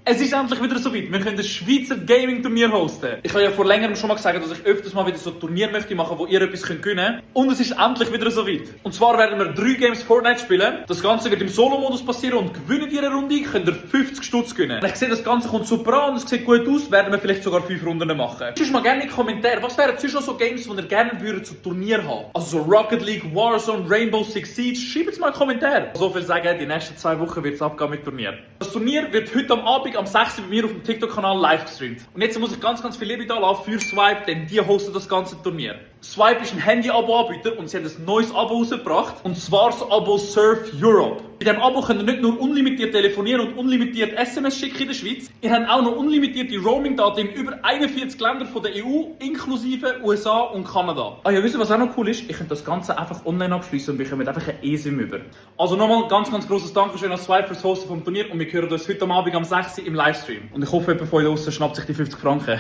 Es ist endlich wieder so weit. Wir können ein Schweizer Gaming-Turnier hosten. Ich habe ja vor längerem schon mal gesagt, dass ich öfters mal wieder so ein Turnier möchte machen, wo ihr etwas gewinnen könnt. Und es ist endlich wieder so weit. Und zwar werden wir 3 Games Fortnite spielen. Das Ganze wird im Solo-Modus passieren und gewinnt ihr eine Runde, könnt ihr 50 Stutz gewinnen. Ich sehe, das Ganze kommt super an und es sieht gut aus, werden wir vielleicht sogar 5 Runden machen. Schreibt mal gerne in die Kommentare, was wären sonst noch so Games, die ihr gerne würdet zu Turnier haben? Also so Rocket League, Warzone, Rainbow Six Siege. Schreibt es mal in die Kommentare. So viel sagen, die nächsten 2 Wochen wird es abgehen mit Turnier. Das Turnier wird heute am Abend am 6. bei mir auf dem TikTok-Kanal live gestreamt. Und jetzt muss ich ganz viel Liebe da lassen für Swipe, denn die hosten das ganze Turnier. Swipe ist ein Handy-Abo-Anbieter und sie haben ein neues Abo rausgebracht. Und zwar das Abo Surf Europe. Bei diesem Abo könnt ihr nicht nur unlimitiert telefonieren und unlimitiert SMS schicken in der Schweiz. Ihr habt auch noch unlimitierte Roaming-Daten in über 41 Ländern von der EU, inklusive USA und Kanada. Ah ja, wisst ihr, was auch noch cool ist? Ich könnt das Ganze einfach online abschließen und bekommt einfach ein eSIM über. Also nochmal ganz grosses Dankeschön an Swipe fürs Hosten vom Turnier und wir hören uns heute Abend am 6. im Livestream. Und ich hoffe, jemand von euch draussen schnappt sich die 50 Franken.